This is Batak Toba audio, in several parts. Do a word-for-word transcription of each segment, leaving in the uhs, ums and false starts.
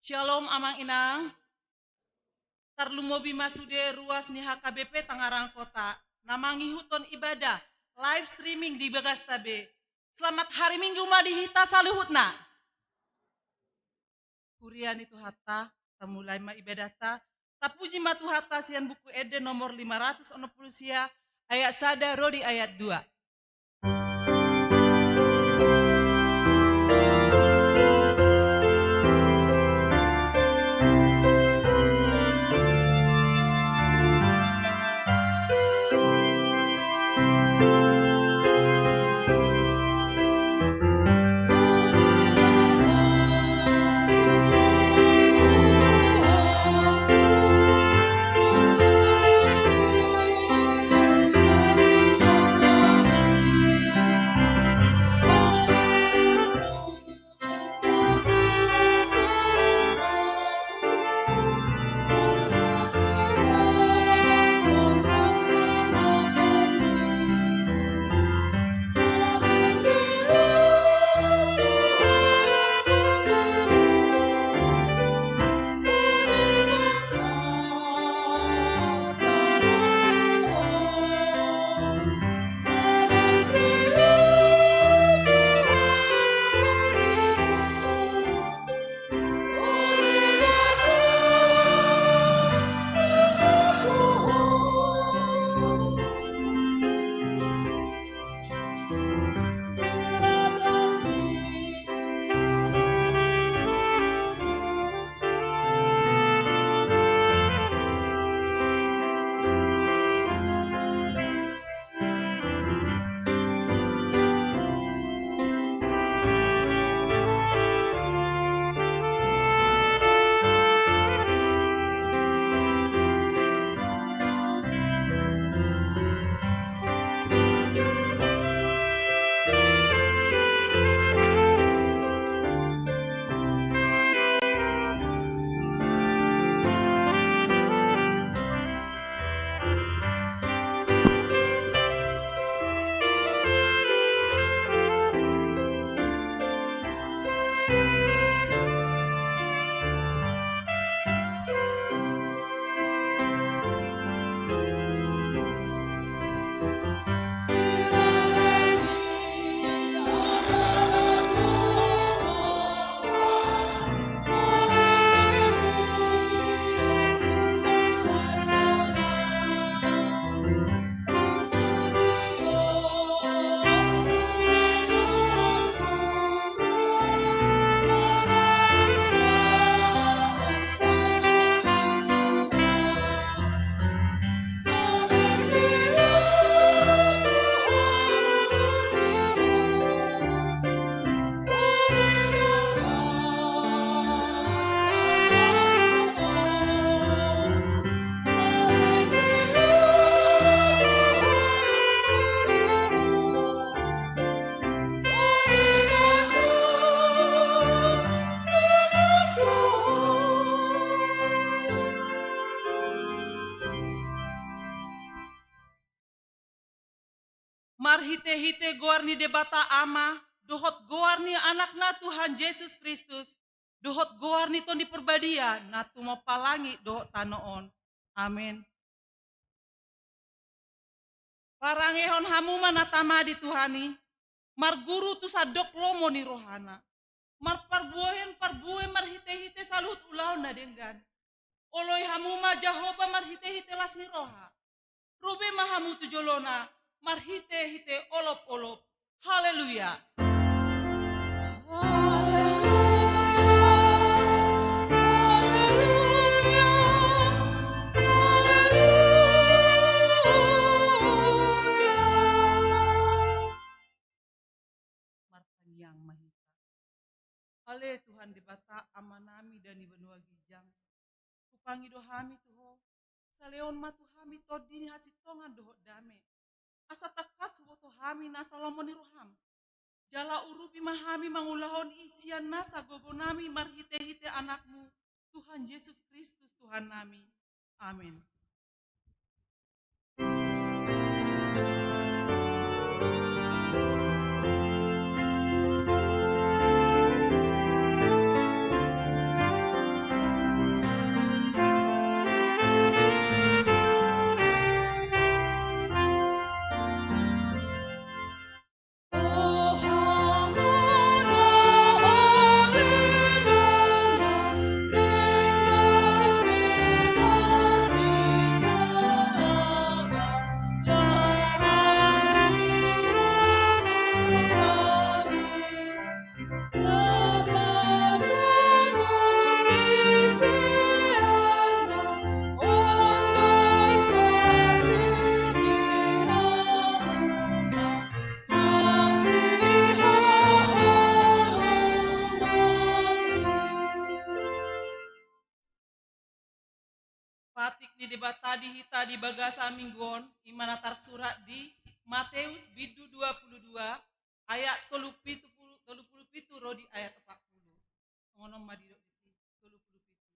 Shalom, Amang Inang. Tarlumobi ma sude ruas ni H K B P Tangerang Kota na mangihuthon ibadah live streaming di bagasta be. Selamat hari Minggu ma di hita saluhutna. Huria ni Tuhanta, tamulai ma ibadahta. Tapuji ma Tuhanta sian Buku Ende nomor lima ratus onom pulu sia, ayat sada ro di ayat dua. Marhite-hite goar ni Debata Ama, dohot goar ni Anakna Tuhan Jesus Kristus, dohot goar ni Tondi Parbadia, na tumompa langit dohot tano on. Amen. Parangehon hamu ma na tama di Tuhan i, marguru tu sandok lomo ni rohana. Marparbue-parbue marhite-hite saluhut ulaon na denggan. Oloi hamu ma Jahowa marhite-hite las ni roha. Ro be ma hamu tu jolona marhite-hite olop-olop. Haleluya. Haleluya. Haleluya. Haleluya. Martangiang ma hita. Ale Tuhan Debata, Amanami da di banua ginjang, hupangido hami tu Ho, salehon ma tu hami tondi ni hasintongan dohot dame, asa tangkas huboto hami nasa lomo ni roham. Jala urupi ma hami mangulahon i sian nasa gogonami marhite-hite Anakmu, Tuhan Jesus Kristus, Tuhannami. Amen. Debata di hita di bagasan minggu on, i ma na tarsurat di Mateus bindu dua pulu dua, ayat tolu pitu pulu, tolu pulu pitu ro di ayat opat pulu. Songon on ma didok disi, tolu pulu pitu.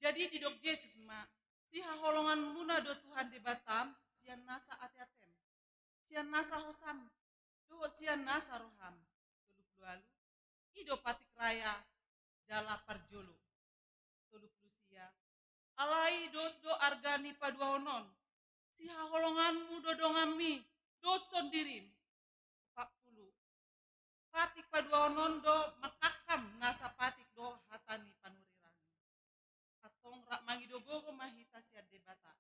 Jadi didok Jesus ma, sihaholonganmuna do Tuhan Debatam, sian nasa ateatem, sian nasa hosam, dohot sian nasa roham. Tolu pulu ualu. I do patik raya jala parjolo. Tolu pulu sia. Alai dos do arga ni paduahon on. Sihaholonganmu do donganmi, doshon dirim. Opat pulu. Patik paduahon on do mangkangkam nasa patik dohot hata ni panurirang. Antong rap mangido gogo ma hita sian Debata.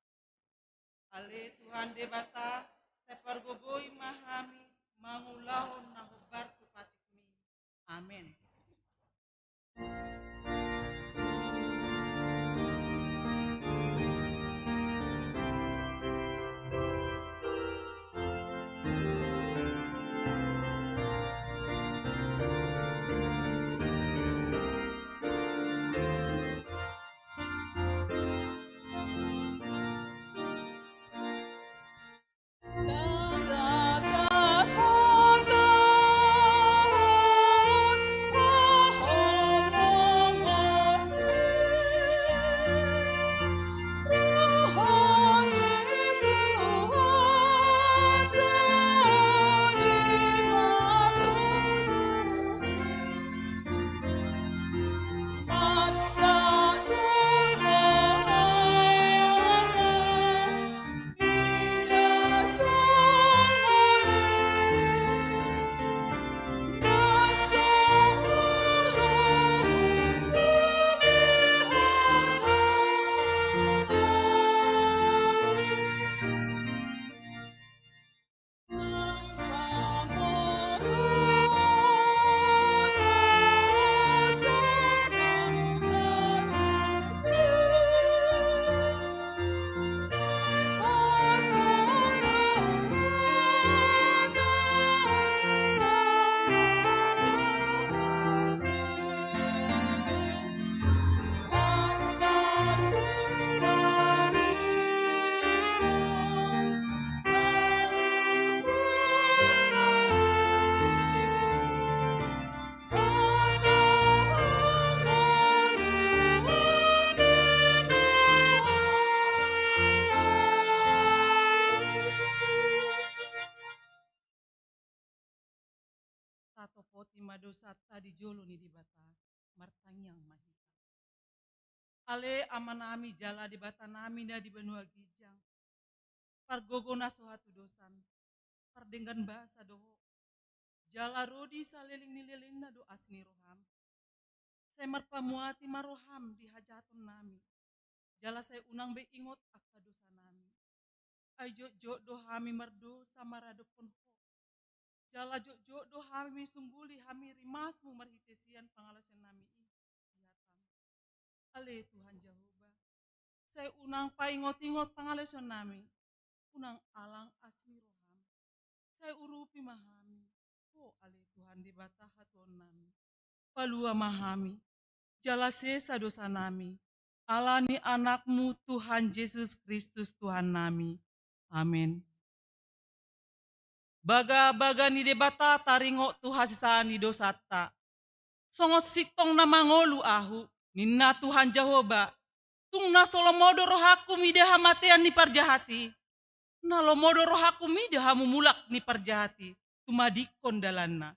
Ale Tuhan Debata, sai pargogoi ma hami mangulahon na hombar tu patikmi. Amen. Tatopoti ma dosanta di jolo ni Debata, martangiang ma hita. Ale Amanami jala Debatanami na di banua ginjang, pargogo na so hatudosan, pardenggan basa do Ho, jala ro di saleleng ni lelengna do asi ni roham. Sai marpamuati ma roham di hajahatonnami, jala sai unang be ingot angka dosanami. Ai jotjot do hami mardosa maradophon Ho. Jala jotjot do hami sungguli hami rimasmu marhite sian pangalaosionnami i di hatam. Ale Tuhan Jahowa, sai unang paingotingot pangalaosionnami, unang alang asi ni roham. Sai urupi ma hami, Ho ale Tuhan Debata hatuaonnami. Palua ma hami, jala sesa dosanami, ala ni Anakmu Tuhan Jesus Kristus Tuhannami. Amen. Bagabaga ni Debata taringot tu hasesaan ni dosanta. Songon sintong na mangolu ahu, ninna Tuhan Jahowa, tung na so lomo do rohangku mida hamatean ni parjahat i. Na lomo do rohangku mida hamumulak ni parjahat i, tumadingkon dalanna,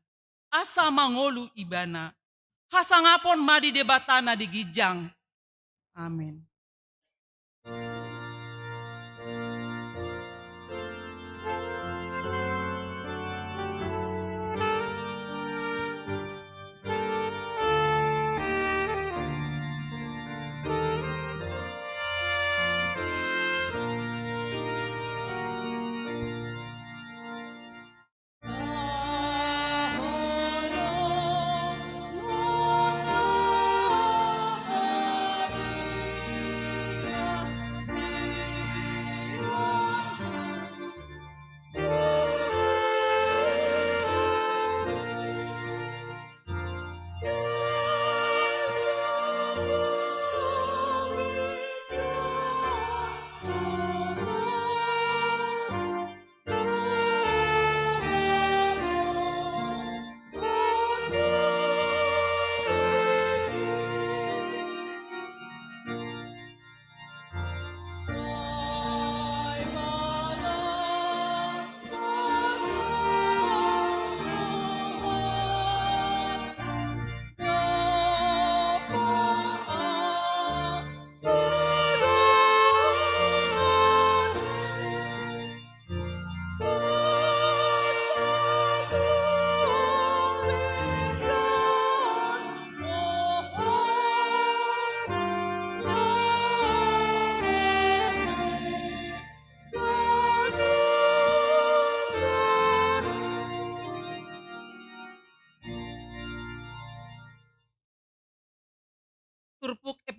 asa mangolu ibana. Hasangapon ma di Debata na di ginjang. Amen.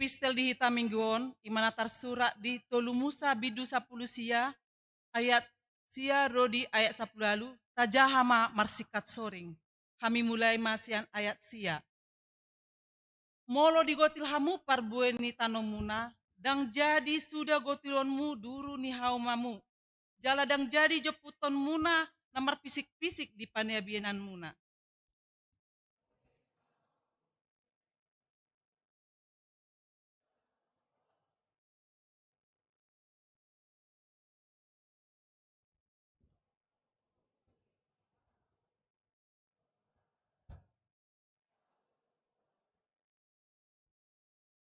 Epistel di hita minggu on, i ma na tarsurat di tolu Musa bindu sampulu sia, ayat sia ro di ayat sampulu ualu, tajaha ma marsingkat soring. Hami mulai ma sian ayat sia. Molo digotil hamu parbue ni tanomuna, ndang jadi suda gotilonmu duru ni haumamu, jala ndang jadi jomputonmuna na marpisik-pisik di paniabianmuna.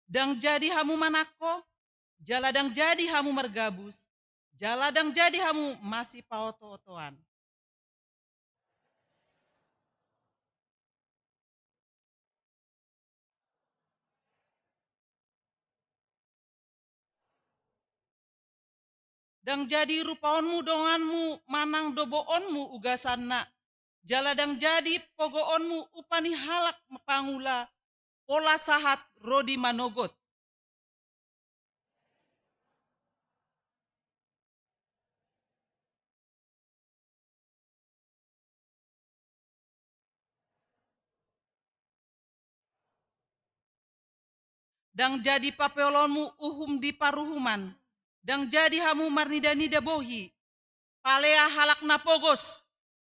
Ndang jadi hamu manangko, jala ndang jadi hamu margabus, jala ndang jadi hamu masipaoto-otoan. Ndang jadi rupaonmu donganmu manang doboonmu ugasanna, jala ndang jadi pogoonmu upa ni halak pangula, pola sahat ro di manogot. Ndang jadi papeolonmu uhum di paruhuman, ndang jadi hamu marnida-nida bohi, palea halak na pogos,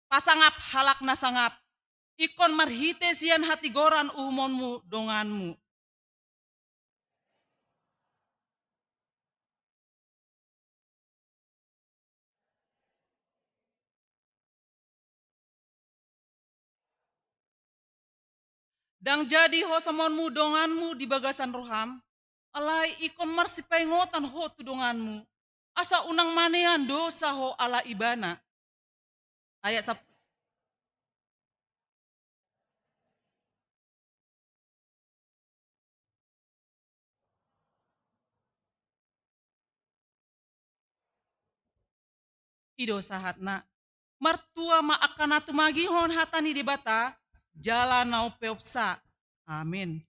pasangap halak na sangap, ingkon marhite sian hatigoran uhumonmu donganmu. Ndang jadi hosomonmu donganmu di bagasan roham, alai ingkon marsipaingotan ho tu donganmu, asa unang manean dosa ho ala ibana. Ayat sap-, I do sahatna. Martua ma angka na tumangihon hata ni Debata, jala na umpeopsa. Amin.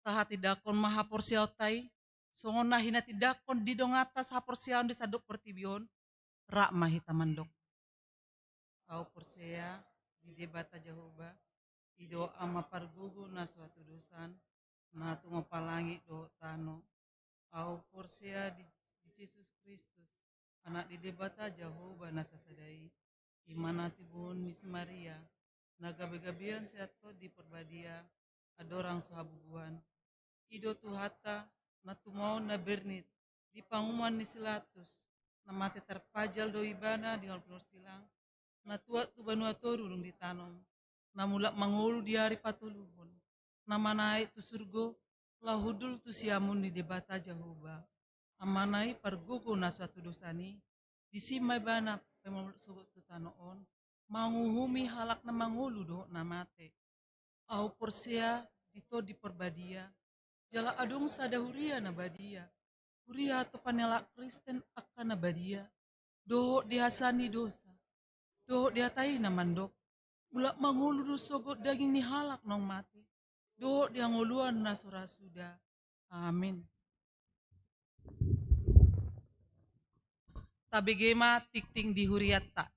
Tahatindangkon ma haporseaonta i, songon na hinatindangkon di donganta sahaporseaon di sandok portibi on, rap ma hita mandok. Ahu porsea di Debata Jahowa, i do Ama pargogo na so hatudosan, na tumompa langit dohot tano. Ahu porsea di, di Jesus Kristus, Anak ni Debata Jahowa na sasada i, i ma na tibohon ni si Maria, na gabegabean sian Tondi Parbadia, andorang so habubuhan. I do Tuhanta, na tumaon na bernit, di panguhuman ni si Pilatus, na mate tarpajal do ibana di hau ni pinorsilang, na tuat tu banua toru dung ditanom, na mulak mangolu di ari patoluhon, na manaek tu surgo, laho hundul tu siamun ni Debata Jahowa, Amana i pargogo na so hatudosan i, Disi ma ibana paimabot sogot tu tano on, manguhumi halak na mangolu dohot na mate. Ahu porsea di Tondi Parbadia, jala adong sada huria na badia, huria topan ni halak Kristen angka na badia, dohot di hasea ni dosa, dohot di hata i na mandok, mulak mangolu do sogot daging ni halak naung mate, dohot di hangoluan na so ra suda. Amin. Tabege ma tingting di hurianta.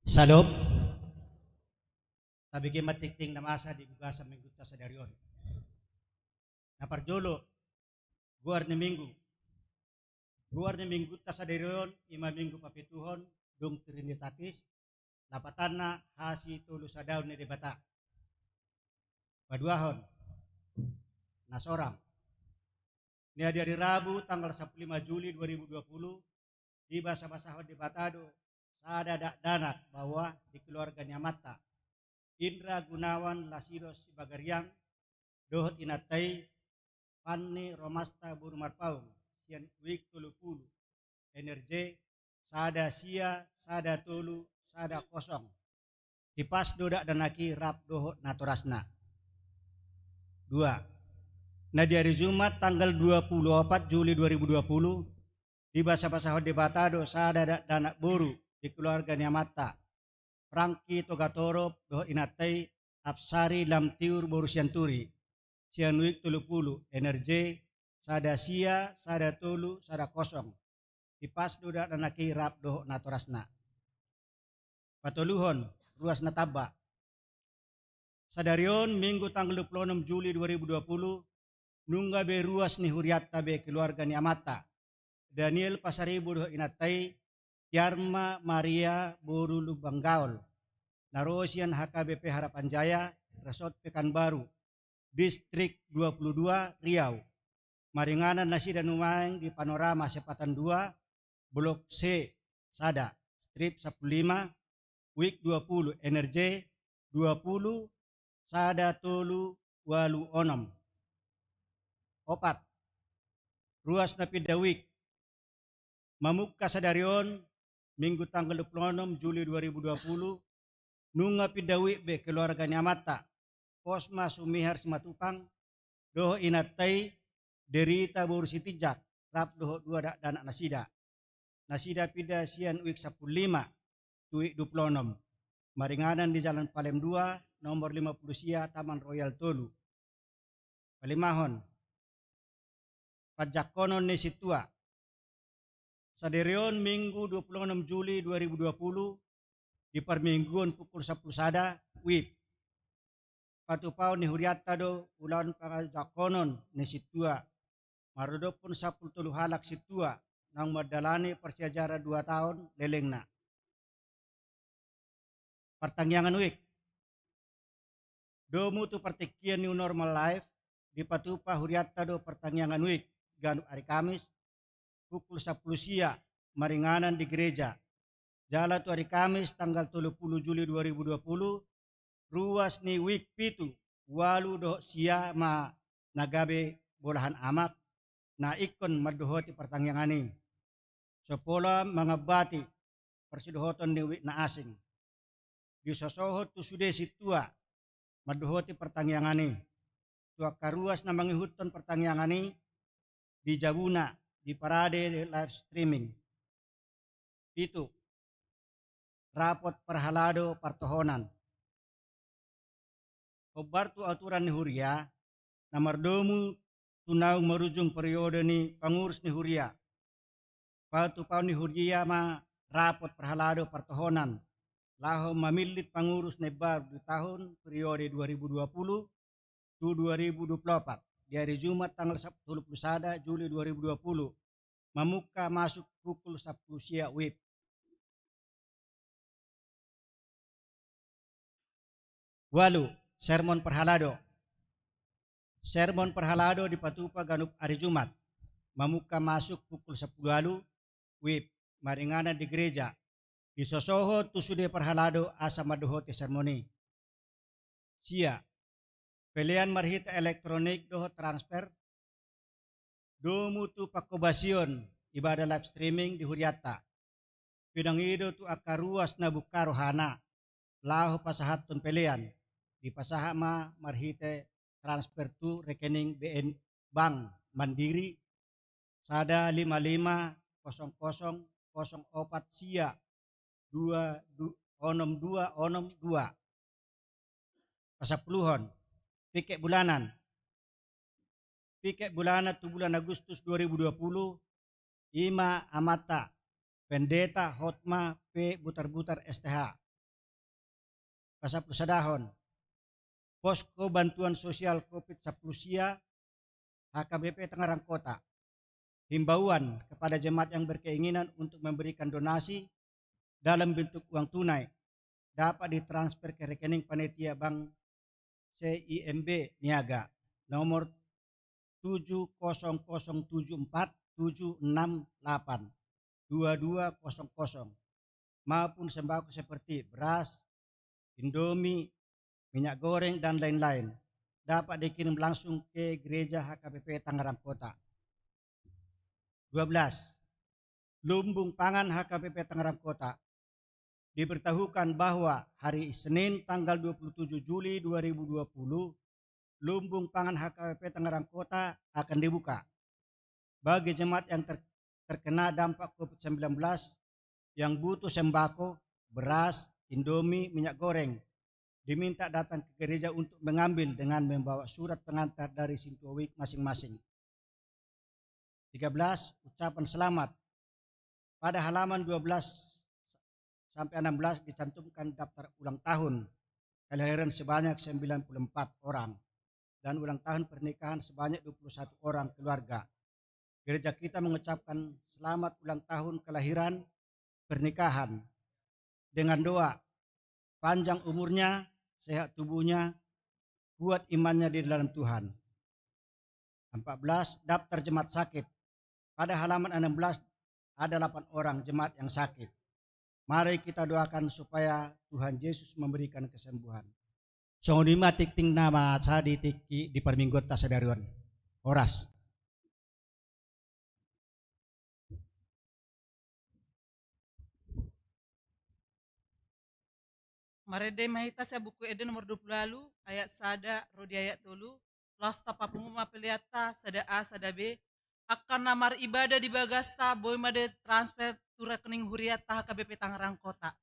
Syalom. Tabege ma tingting na masa di bagasan minggunta sadari on. Na parjolo, goar ni minggu. Goar ni minggunta sadari on, i ma minggu papituhon, dung Trinitatis, lapatanna hasitolusadaon ni Debata. Paduahon, na sorang. Ia di ari Rabu tanggal sampulu lima Juli dua ribu dua puluh, dibasabasahon Debata do sada dakdanak baoa di keluarga ni amanta, Indra Gunawan Lasido Sibagariang, dohot inanta i, Fanny Romasta boru Marpaung, sian wijk tolu pulu, N R J sada sia sada tolu sada kosong. Tipas do dakdanak i rap dohot natorasna. Dua. Na di ari Jumat tanggal dua pulu opat Juli dua ribu dua puluh, dibasabasahon Debata do sada dakdanak boru di keluarga ni amanta, Prangki Togatorop dohot inanta i, Apsari Lamtiur boru Sianturi, sian wijk tolu pulu, N R J sada sia sada tolu sada kosong. Tipas do dakdanak i rap dohot natorasna. Patoluhon, ruas na tamba. Sadari on, Minggu tanggal dua pulu onom Juli dua ribu dua pulu, nunga be ruas ni hurianta be keluarga ni amanta, Daniel Pasaribu dohot inanta i, Tiarma Maria boru Lumban Gaol, na ro sian H K B P Harapan Jaya, Resort Pekanbaru, Distrik dua pulu dua, Riau. Maringanan nasida nuaeng di Panorama Sepatan dua, Blok C sada, Strip sampulu lima, wijk dua pulu, N R J dua pulu, sada tolu ualu onom. Opat. Ruas na pinda wijk. Mamungka sadari on, Minggu tanggal dua pulu onom Juli dua ribu dua pulu, nunga pinda wijk be keluarga ni amanta, Posma Sumihar Simatupang, dohot inanta i, Derita boru Sitinjak, rap dohot dua dakdanak nasida. Nasida pinda sian wijk sampulu lima tu wijk dua pulu onom. Maringanan di Jalan Palem dua, nomor lima pulu sia, Taman Royal tolu. Palimahon, panjangkonon ni sintua. Sadari on, Minggu dua pulu onom Juli dua ribu dua puluh, di parmingguon pukul sampulu sada, wijk. Patupaon ni hurianta do ulaon panjangkonon ni sintua, mardophon sampulu tolu halak sintua, naung mandalani parsiajaran dua taon lelengna. Partangiangan wijk. Domu tu partingkian new normal life, dipatupa hurianta do partangiangan wijk, ganup ari Kamis, pukul sampulu sia, maringanan di gereja. Jala tu ari Kamis tanggal tolu pulu Juli dua ribu dua pulu, ruas ni wijk pitu, ualu dohot sia ma na gabe bolahan amak, na ingkon mandohoti partangiangan i. So pola mangambati parsidohoton ni wijk na asing. Disosohon tu sude sintua mandohoti partangiangan i. Tu angka ruas na mangihuthon partangiangan i, di jabuna, diparade live streaming. Pitu. Rapot parhalado partohonan. Hombar tu aturan ni huria, na mardomu tu naung marujung periode ni pangurus ni huria. Patupaon ni huria ma rapot parhalado partohonan, laho mamillit pangurus na imbaru di tahun periode dua ribu dua puluh tu dua ribu dua puluh opat, di ari Jumat tanggal sap-, tolu pulu sada Juli dua ribu dua puluh, mamungka masuk pukul sampulu sia wib. Ualu, sermon parhalado. Sermon parhalado dipatupa ganup ari Jumat, mamungka masuk pukul sampulu ualu wib, maringanan di gereja. Disosohon tu sude parhalado asa mandohoti sermon i. Sia. Pelean marhite elektronik dohot transfer, domu tu pangkobasion ibadah live streaming di hurianta. Pinangido tu angka ruas na bungka rohana laho pasahathon pelean, dipasahat ma marhite transfer tu rekening B N Bank Mandiri sada lima lima kosong kosong kosong opat sia dua du-, onom dua onom dua. Pasampuluhon, piket bulanan. Piket bulanan tu bulan Agustus dua ribu dua puluh, i ma amanta Pendeta Hotma P. Butarbutar, S T H. Pasampulusadahon, posko bantuan sosial covid sampulu sia, H K B P Tangerang Kota. Himbauan kepada jemaat yang berkeinginan untuk memberikan donasi dalam bentuk uang tunai dapat ditransfer ke rekening panitia bank C I M B Niaga, nomor tujuh kosong kosong tujuh empat tujuh enam delapan dua dua kosong kosong, maupun sembako seperti beras, Indomie, minyak goreng, dan lain-lain, dapat dikirim langsung ke Gereja H K B P Tangerang Kota. Dua belas, Lumbung Pangan H K B P Tangerang Kota. Diberitahukan bahwa hari Senin tanggal dua puluh tujuh Juli dua ribu dua puluh, Lumbung Pangan H K B P Tangerang Kota akan dibuka. Bagi jemaat yang ter-, terkena dampak covid sembilan belas, yang butuh sembako, beras, Indomie, minyak goreng, diminta datang ke gereja untuk mengambil dengan membawa surat pengantar dari sintua wijk masing-masing. Tiga belas, ucapan selamat. Pada halaman dua belas sampai enam belas dicantumkan daftar ulang tahun kelahiran sebanyak sembilan puluh empat orang dan ulang tahun pernikahan sebanyak dua puluh satu orang keluarga. Gereja kita mengucapkan selamat ulang tahun kelahiran pernikahan dengan doa panjang umurnya, sehat tubuhnya, kuat imannya di dalam Tuhan. Empat belas, daftar jemaat sakit. Pada halaman enam belas ada delapan orang jemaat yang sakit. Mari kita doakan supaya Tuhan Yesus memberikan kesembuhan. Songon i ma tingting na masa di tingki di parmingguonta sadari on. Horas. Marende ma hita sian Buku Ende nomor dua puluh ualu, ayat sada ro di ayat tolu. Laos tapapungu ma peleanta sada A, sada B. Angka na maribadah di bagasta boi ma ditransfer tu rekening hurianta H K B P Tangerang Kota.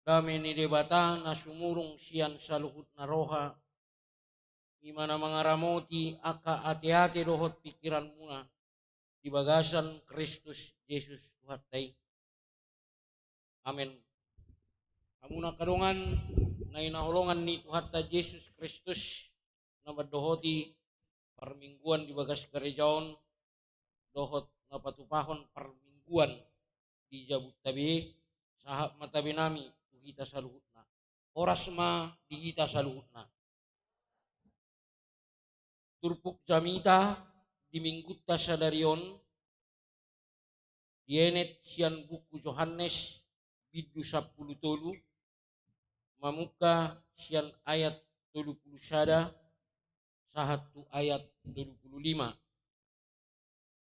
Dame ni Debata na sumurung sian saluhutna roha, i ma na mangaramoti angka ateate dohot pingkiranmuna di bagasan Kristus Jesus Tuhanta i. Amen. Hamu angka dongan na hinaholongan ni Tuhanta Jesus Kristus, na mandohoti parmingguan di bagas gareja on, dohot na patupahon parmingguan di jabunta be, sahat ma tabenami tu hita saluhutna. Horas ma di hita saluhutna. Turpuk jamita di minggunta sadari on, dienet sian buku Johannes, bindu sampulu tolu, mamungka sian ayat tolu pulu sada sahat tu ayat tolu pulu lima.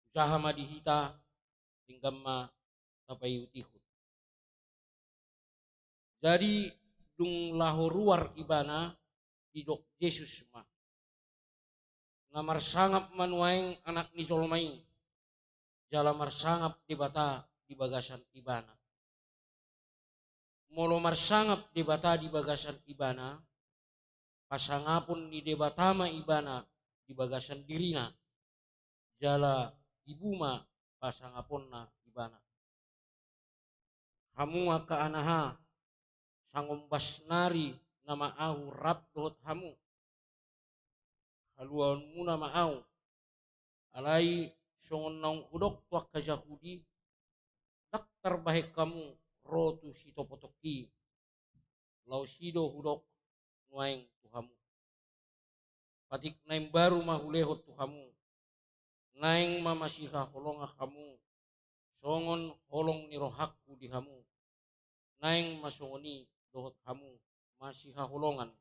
Usaha ma di hita, denggan ma tapaihutihut. Jadi, dung laho ruar ibana, didok Jesus ma: Na marsangap ma nuaeng Anak ni jolma i, jala marsangap Debata di bagasan ibana. Molo marsangap Debata di bagasan ibana, pasangapon ni Debata ma ibana di bagasan dirina, jala dibu ma pasangaponna ibana. Hamu angka anaha, sangombas nari nama ahu rap dohot hamu, haluaonmuna ma ahu. Alai songon naung hudok tu angka Jahudi, ndang tarbahen hamu ro tu sitopotongki. Laos i do hudok nuaeng tu hamu. Patik na imbaru ma hulehon tu hamu. Naeng ma masihaholongan hamu, songon holong ni rohangku di hamu. Naeng ma songon i dohot hamu masihaholongan.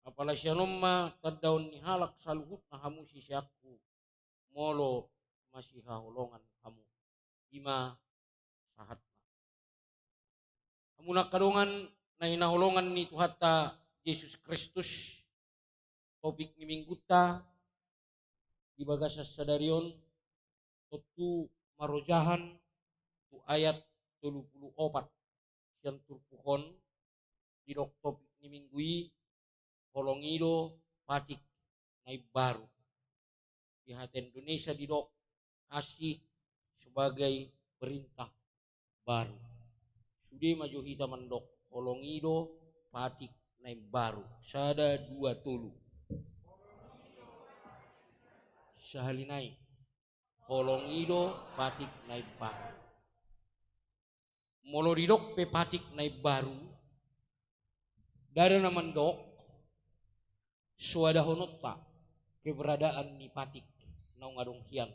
Apala sian on ma tandaon ni halak saluhutna hamu siseanku, molo masihaholongan hamu. I ma sahatna. Hamu angka dongan na hinaholongan ni Tuhanta Jesus Kristus, topik ni minggunta di bagasan sadari on, tontu marojahan tu ayat tolu pulu opat sian turpuk on. Didok topik ni minggu i, holong i do patik na imbaru. Di hata Indonesia didok kasih sebagai perintah baru. Sude ma jo hita mandok holong i do patik na imbaru. Sada, dua, tolu. Sahali nai. Holong i do patik na imbaru. Molo didok pe patik na imbaru, ndada na mandok soadahononta keberadaan ni patik naung adong hian.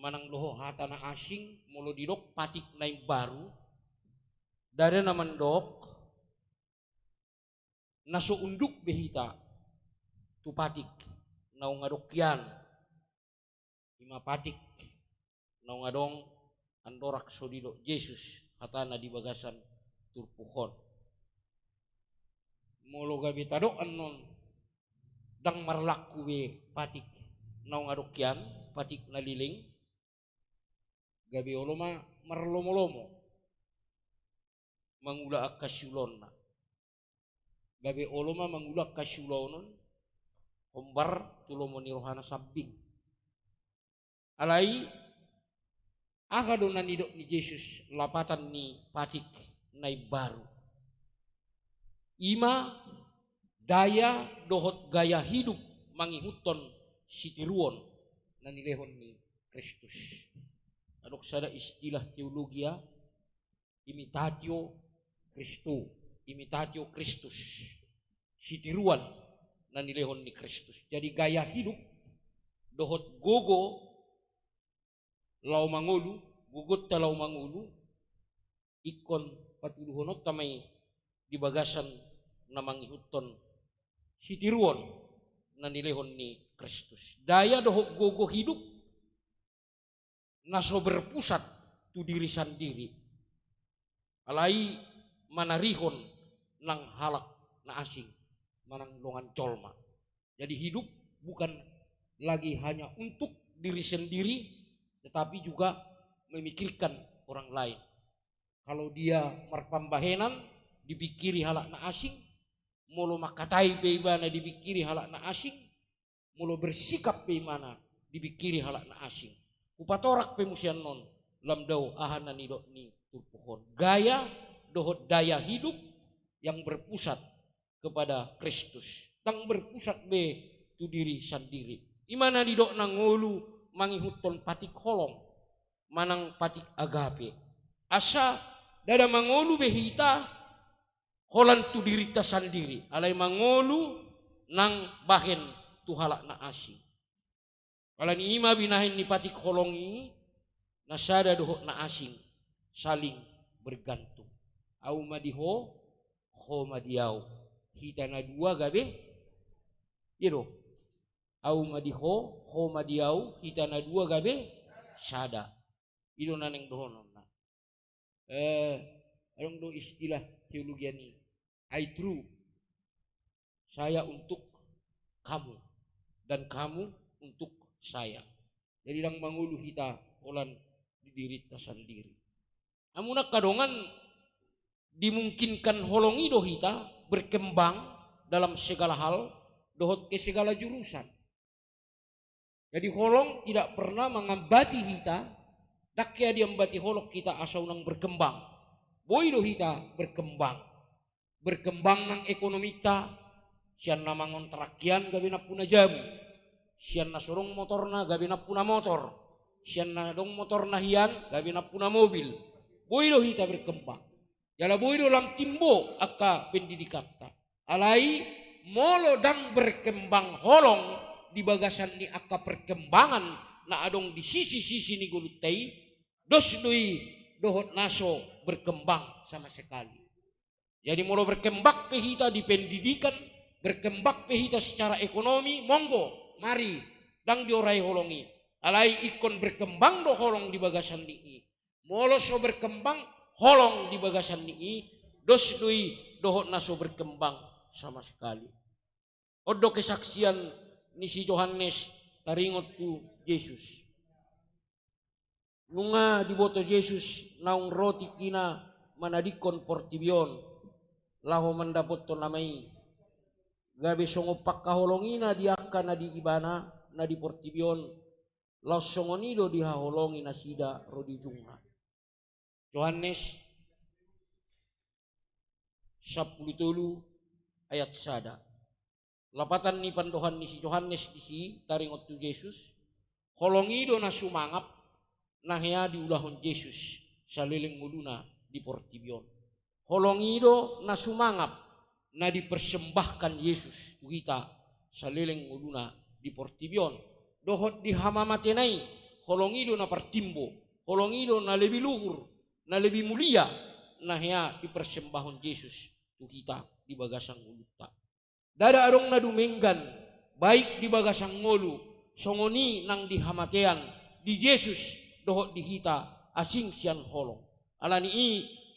Manang dohot hata na asing, molo didok patik na imbaru, ndada na mandok na so unduk be hita tu patik naung adong hian. I ma patik naung adong andorang so didok Jesus hatana di bagasan turpuk on. Molo gabe tadok annon ndang marlaku be patik naung adong hian, patik na leleng, gabe olo ma marlomolomo mangula angka siulaonna. Gabe olo ma mangula angka siulaon on hombar tu lomo ni rohana sambing. Alai, aha do na nidok ni Jesus lapatan ni patik na imbaru? I ma daya dohot gaya hidup mangihuthon sitiruon na nilehon ni Kristus. Adong sada istilah teologia, imitatio Christo, imitatio Christus, sitiruan na nilehon ni Kristus. Jadi gaya hidup dohot gogo laho mangolu, gogonta laho mangolu, ingkon patuduhononta ma i di bagasan na mangihuthon sitiruon na nilehon ni Kristus. Daya dohot gogo hidup na so berpusat tu diri sandiri, alai manarihon nang halak na asing, manang dongan jolma. Jadi hidup bukan lagi hanya untuk diri sendiri, tetapi juga memikirkan orang lain. Kalau dia marpambahenan, dipingkiri halak na asing, molo mangkatai pe ibana dipingkiri halak na asing, molo bersikap pe ibana dipingkiri halak na asing. Hupatorak pe muse annon, lam dao aha na nidok ni turpuk on. Gaya dohot daya hidup yang berpusat kepada Kristus. Ndang berpusat be tu diri sandiri. I ma na nidok na ngolu mangihuthon patik holong manang patik agape. Asa ndada mangolu be hita holan tu dirinta sandiri, alai mangolu nang bahen tu halak na asing. Alani i ma binahen ni patik holong i, na sada dohot na asing saling bergantung. Au ma di ho, ho ma di au. Hita na dua gabe, iya do. Au ma di ho, ho ma di au, hita na dua gabe sada. I do na naeng dohononna. Eh, adong do istilah teologian i, I through, saya untuk kamu, dan kamu untuk saya. Jadi ndang mangolu hita holan di dirinta sandiri. Hamu angka dongan, dimungkinkan holong i do hita berkembang dalam segala hal dohot ke segala jurusan. Jadi holong tidak pernah mengambati hita, ndang hea diambati holong hita asa unang berkembang. Boi do hita berkembang. Berkembang nang ekonominta, sian na mangontrak hian gabe nampuna jabu, sian na so adong motorna gabe nampuna motor, sian na adong motorna hian gabe nampuna mobil. Boi do hita berkembang. Jala boi do lam timbo angka pendidikanta. Alai molo ndang berkembang holong di bagasan ni angka perkembangan na adong di sisi-sisi ni ngolunta i, dos do i dohot na so berkembang sama sekali. Jadi molo berkembang pe hita di pendidikan, berkembang pe hita secara ekonomi, monggo, mari, ndang diorai holong i. Alai ingkon berkembang do holong di bagasan ni i. Molo so berkembang holong di bagasan ni i, dos do i dohot na so berkembang sama sekali. On do kesaksian ni si Johannes taringot tu Jesus. Nunga diboto Jesus naung ro tingkina manadingkon portibi on, laho mandapothon Ama i. Gabe songon pangkaholongina di angka na di ibana na di portibi on, laos songon i do dihaholongi nasida ro di ujungna. Johannes sampulu tolu ayat sada. Lapatan ni pandohan ni si Johannes disi taringot tu Jesus, holong i do na sumangap na hea diulahon Jesus saleleng ngoluna di portibi on. Holong i do na sumangap na dipersembahkan Jesus tu hita saleleng ngoluna di portibi on. Dohot di hamamatena i, holong i do na partimbo, holong i do na lebih luhur, na lebih mulia, na hea dipersembahon Jesus tu hita di bagasan ngolunta. Ndada adong na dumenggan, baik di bagasan ngolu, songon i nang di hamatean, di Jesus, dohot di hita, asing sian holong. Alani i,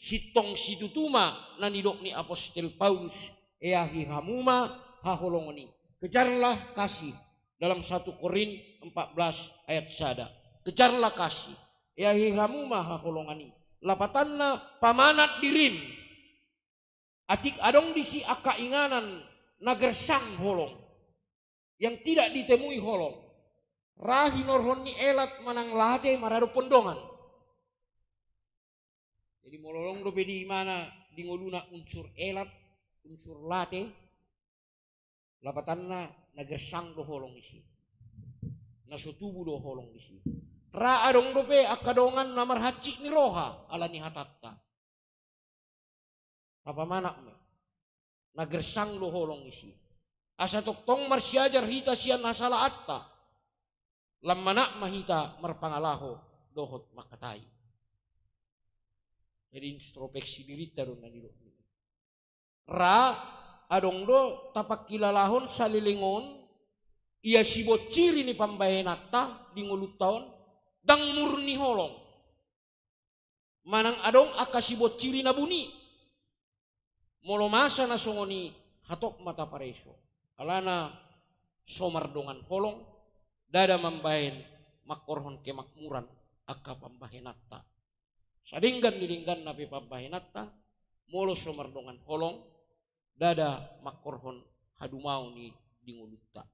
sintong situtu ma na nidok ni apostel Paulus, eahi hamu ma haholongon i. Kejarlah kasih, dalam satu Korin empat belas ayat sada. Kejarlah kasih, eahi hamu ma haholongan i. Lapatanna pamanat dirim. Atik adong disi angka inganan na gersang holong, yang tidak ditemui holong, ra hinorhon ni elat manang late maradophon dongan. Jadi molo adong dope di ibana di ngoluna unsur elat, unsur late, lapatanna na gersang do holong disi, na so tubu do holong disi. Ra adong dope angka dongan na marhansit ni roha ala ni hatanta. Tapamanat ma i. Na gersang do holong disi. Asa tongtong marsiajar hita sian hasalaanta. Lam manat ma hita marpangalaho dohot mangkatai. Jadi introspeksi dirinta do na nidok ni. Ra adong do tapangkilalahon saleleng on ia sibonsiri ni pambahenanta di ngolunta on, ndang murni holong. Manang adong angka sibonsiri na buni. Molo masa na songon i, hatop ma tapareso. Alana so mardongan holong, ndada mambahen mangkorhon kemakmuran angka pambahenanta. Sadenggan ni dengganna pe pambahenanta, molo so mardongan holong, ndada mangkorhon hadumaon i di ngolunta.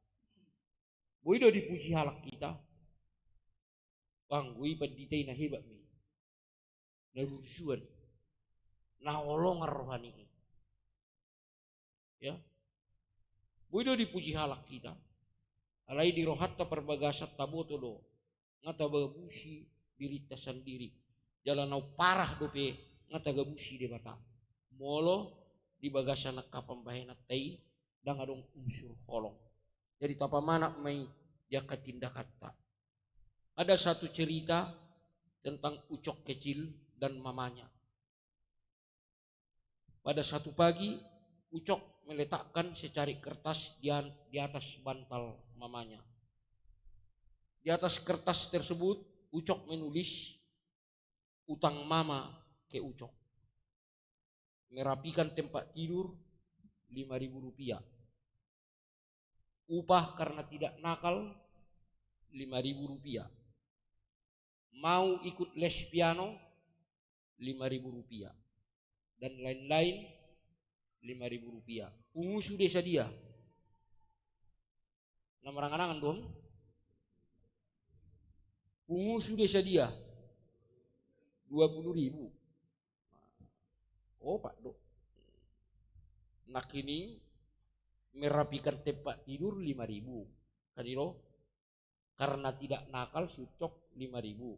Boi do dipuji halak hita? Anggo i pandita i na hebat ma i, na burju i, na holongan rohana i. Ya. Boi do dipuji halak hita. Alai di rohanta parbagasan taboto do, nga tagabusi dirinta sandiri. Jala na umparah dope nga tagabusi Debata. Molo di bagasan angka pambahenanta i ndang adong unsur holong. Jadi tapamanat ma i di angka tindakanta. Ada satu cerita tentang Ucok kecil dan mamanya. Pada satu pagi, Ucok meletakkan secarik kertas di an-, di atas bantal mamanya. Di atas kertas tersebut, Ucok menulis, "Utang mama ke Ucok. Merapikan tempat tidur, lima ribu rupiah. Upah karena tidak nakal, lima ribu rupiah. Mau ikut les piano, lima ribu rupiah. Dan lain-lain, lima ribu rupiah. Pungu sude sadia?" Na marangan-angan do. "Pungu sude sadia?" "Dua puluh ribu." "Opat do." Nangkining merapikan tempat tidur lima ribu. Kan i do? Karena tidak nakal si Ucok lima ribu.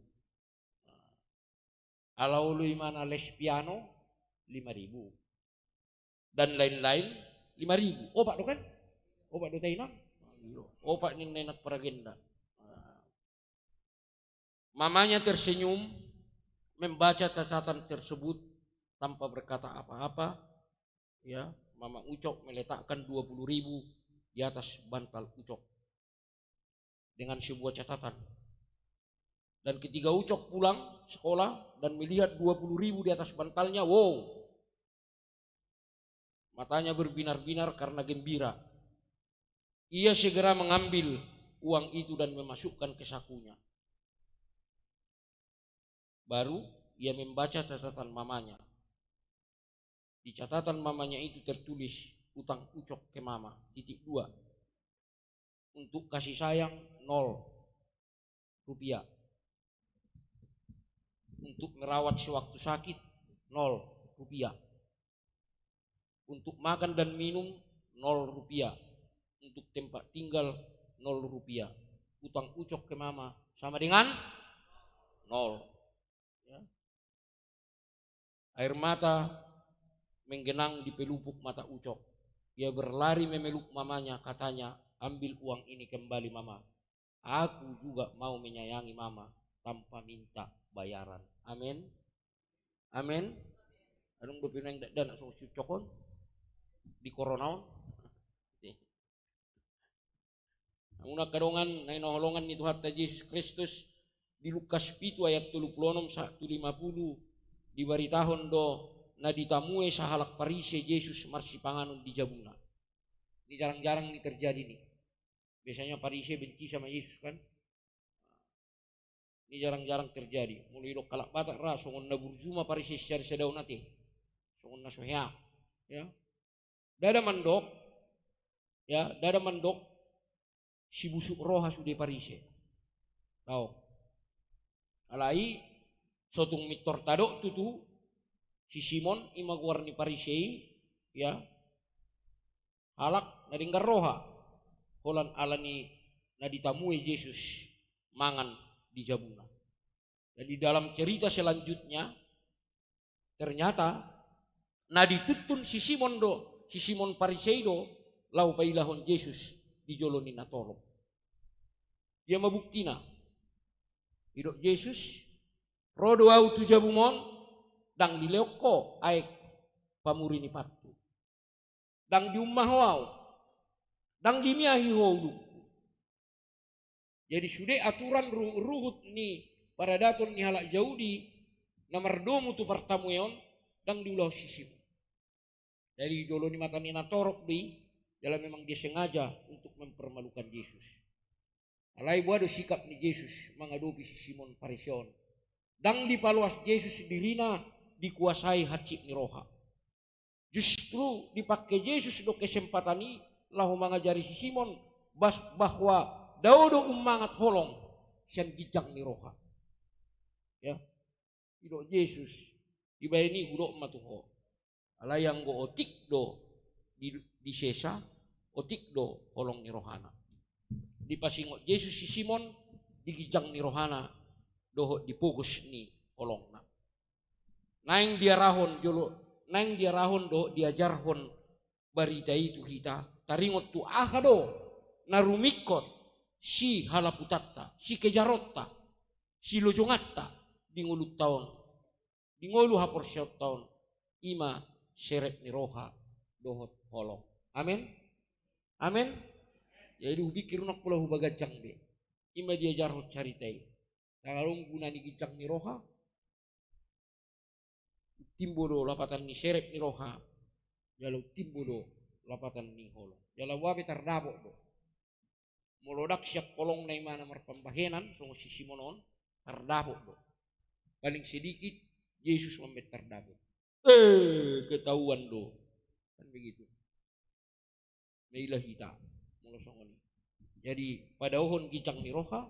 Ala olo imana les piano lima ribu. Dan lain-lain lima ribu. Opat do kan? Opat do tainang? Opat ninna i nang paragenda. Mamanya tersenyum, membaca catatan tersebut tanpa berkata apa-apa. Ya, mama Ucok meletakkan dua puluh ribu di atas bantal Ucok dengan sebuah catatan. Dan ketika Ucok pulang sekolah dan melihat dua puluh ribu di atas bantalnya, wow, matanya berbinar-binar karena gembira. Ia segera mengambil uang itu dan memasukkan ke sakunya. Baru ia membaca catatan mamanya. Di catatan mamanya itu tertulis, "Utang Ucok ke mama, titik dua. Untuk kasih sayang, nol rupiah. Untuk merawat sewaktu sakit, nol rupiah. Untuk makan dan minum, nol rupiah. Untuk tempat tinggal, nol rupiah. Utang Ucok ke mama sama dengan nol." Ya. Air mata menggenang di pelupuk mata Ucok. Ia berlari memeluk mamanya, katanya, "Ambil uang ini kembali, Mama. Aku juga mau menyayangi Mama tanpa minta bayaran." Amin. Amin. Adong dope nuaeng dakdanak songon si Ucok on di corona on. Namun angka dongan na hinaholongan ni Tuhanta Jesus Kristus, di Lukas pitu ayat tolu pulu onom sahat tu lima pulu, dibaritahon do na ditamue sahalak Parise Jesus marsipanganon di jabuna. Ini jarang-jarang ni terjadi ni. Biasanya Parise benci sama Jesus kan. Ini jarang-jarang terjadi. Molo didok halak Batak ra, songon na burju ma Parise sian sada on ate. Songon na so hea. Ya. Ndada mandok, ya, ndada mandok sibusuk roha sude Parise. Tahu. Alai, sotung mintor tadok tutu, si Simon, ima goar ni Parise i, ya, halak na denggan roha, holan ala ni na ditamue Jesus mangan di jabuna. Dan di dalam cerita selanjutnya, ternyata na dituntun si Simon do, si Simon Parise i do, laho pailahon Jesus di jolo ni natorop. Dia ma buktina. Didok Jesus, "Ro do Ahu tu jabum on, ndang dilehon ho aek pamuri ni pathu. Ndang diumma ho Ahu, ndang dimiahi ho ulungku." Jadi sude aturan ruhut-ruhut ni paradaton ni halak Jahudi na mardomu tu partamueon, ndang diulahon si Simon. Jadi di jolo ni mata ni natorop do i, jala memang dia sengaja untuk mempermalukan Jesus. Alai boha do sikap ni Jesus mangadopi si Simon Parise on? Ndang dipaloas Jesus dirina dikuasai hansit ni roha. Justru dipangke Jesus do kesempatan i laho mangajari si Simon bas-, bahwa dao do ummangat holong sian ginjang ni roha. Ya. Didok Jesus, dibaen i hudok ma tu ho. Alai anggo otik do di, disesa, otik do holong ni rohana. Dipasingot Jesus si Simon di ginjang ni rohana dohot di pogos ni holongna. Naeng diarahon jolo, naeng diarahon dohot diajarhon barita i tu hita, taringot tu aha do na rumingkot sihalaputanta, sikejaronta, silojonganta di ngolunta on, di ngolu haporseaonta on, i ma serep ni roha dohot holong. Amen. Amen. Jadi hupikir unang pola hubaganjang be. I ma diajarhon carita i. Tagal on guna ni ginjang ni roha, timbo do lapatan ni serep ni roha, jala timbo do lapatan ni holong. Jala boha pe tardapot do. Molo ndang sian holongna imana marpambahenan songon si Simon on, tardapot do. Paling sedikit Jesus mambaen tardapot. Eh, ketahuan do. Kan begitu. Maila hita molo songon i. Jadi padaohon ginjang ni roha,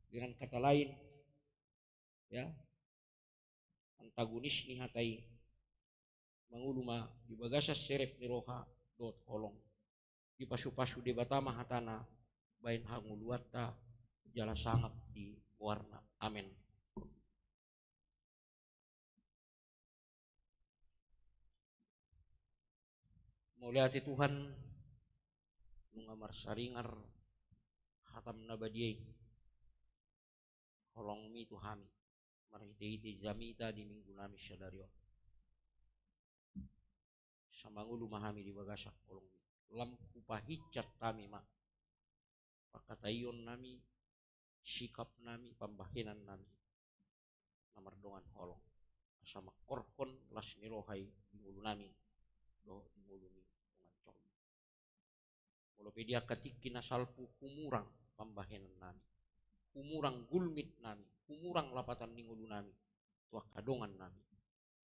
dengan kata lain, ya, antagonis ni hata i, mangolu ma di bagasan serep ni roha dohot holong. Dipasupasu Debata ma hatana baen hangoluanta jala sangap di goarna. Amen. Mauliate Tuhan, nunga marsaringar hatam na badia i, holongmi tu hami marhitehite jamita di minggu nami sadari on. Sai mangolu ma hami di bagasan holongmi. Lam hupahinsat hami ma pangkataion nami, sikap nami, pambahenan nami na mardongan holong, asa mangkorhon las ni roha i di ngolu nami dohot di ngolumi dongan cokli. Molo pe di angka tingki na salpu humurang pambahenan nami, humurang gulmit nami, humurang lapatan ni ngolu nami, tu angka dongan nami, tu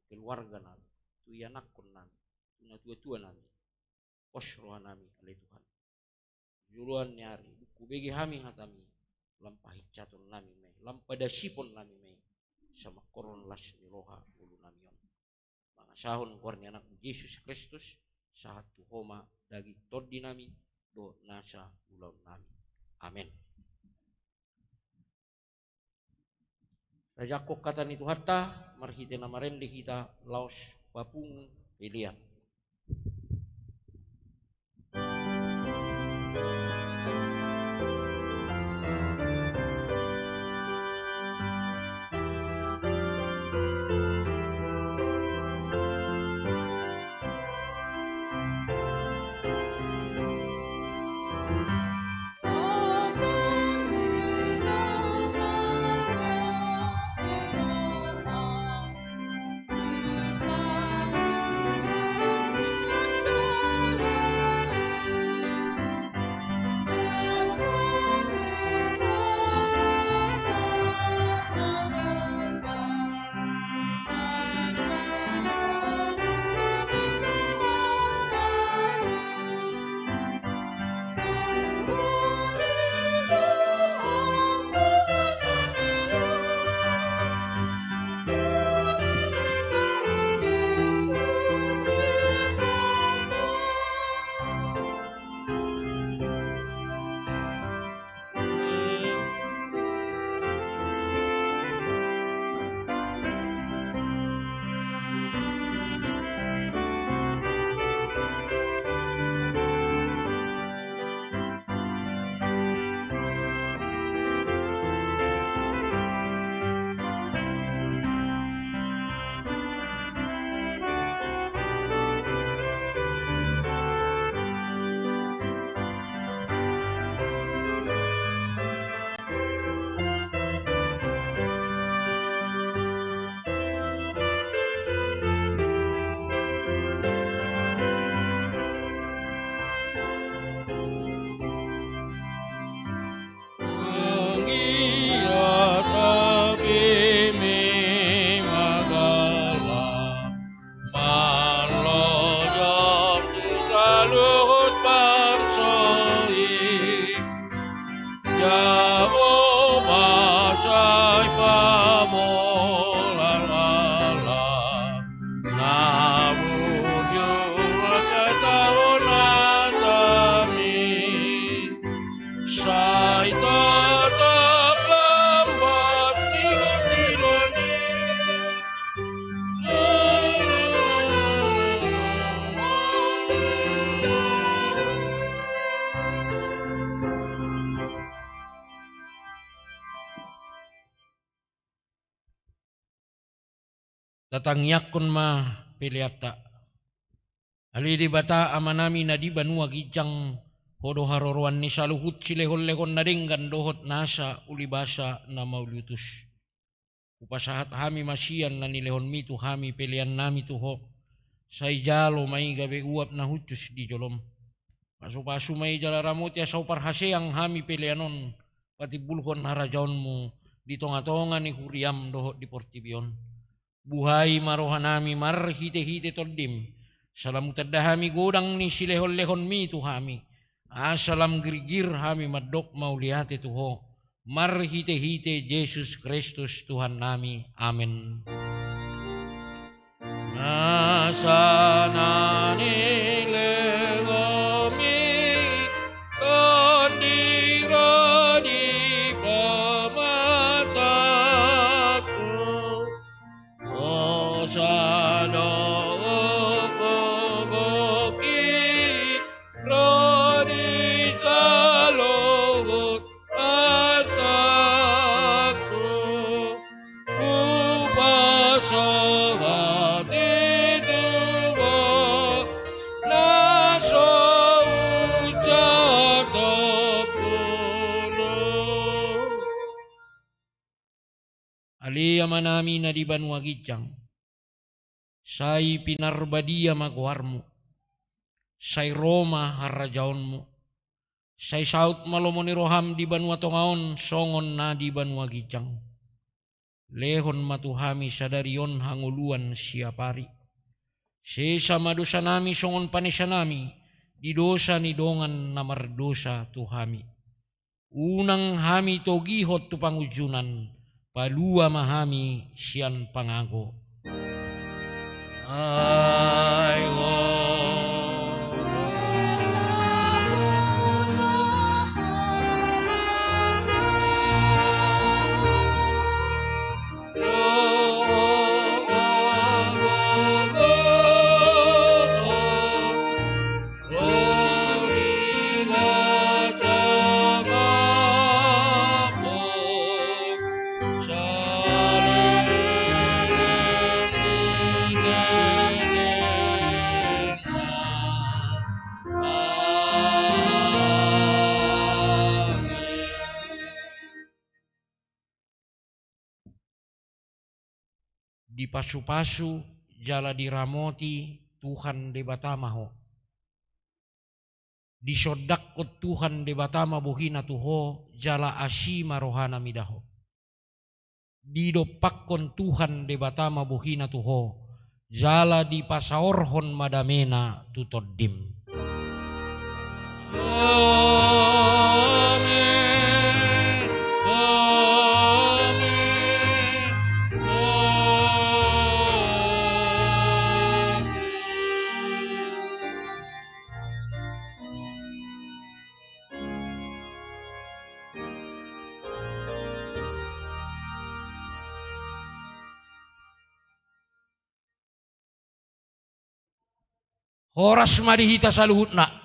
keluarga nami, tu ianakhon nami, tu natuatua nami, pos roha nami ale Tuhan. Joloan ni ari dung hubege hami hatami, lam pahinsaton nami ma i, lam padasipon nami ma i, sai mangkorhon las ni roha ngolu nami on. Mangasahon goar ni Anakmu Jesus Kristus, sahat tu Ho ma daging tondi nami dohot nasa ulaon nami. Amen. Tajangkon hata ni Tuhanta, marhite na marende hita laos papungu pelean. Tatangiangkon ma peleanta. Ale Debata Amanami na di banua ginjang, Ho do haroroan ni saluhut silehonlehon na denggan dohot nasa ulibasa na mauliutus. Hupasahat hami ma sian na nilehonmi tu hami peleannami tu Ho. Sai jalo ma i gabe uap na hushus di jolom. Pasupasu ma i jala ramoti asa huparhaseang hami pelean on patimbulhon harajaonmu di tongatonga ni huriam dohot di portibi on. Buhai ma rohanami marhitehite Tondim, asa lam hutanda hami godang ni silehonlehonmi tu hami, asa lam girgir hami mandok mauliate tu Ho, marhitehite Jesus Kristus Tuhannami. Amen. Nasa na nilehonmi Tondi ro di pamatangku, dosa dohot gogo i ro di saluhut artangku. Hupasahat i tu Ho na so unjang tampulon. Ale Amanami na di banua ginjang, sai pinarbadia ma goarmu. Sai ro ma harajaonmu. Sai saut ma lomo ni roham di banua tonga on songon na di banua ginjang. Lehon ma tu hami sadari on hangoluan siapari. Sesa ma dosanami songon panesanami di dosa ni dongan na mardosa tu hami. Unang hami togihon tu pangunjunan, palua ma hami sian pangago. Ai ho. Dipasupasu jala diramoti Tuhan Debata ma ho. Disondangkon Tuhan Debata ma bohina tu ho, jala asi ma rohana mida ho. Didompakkon Tuhan Debata ma bohina tu ho, jala dipasaorhon ma damena tu tondim. Amen. Amen. Amen. Horas ma di hita saluhutna.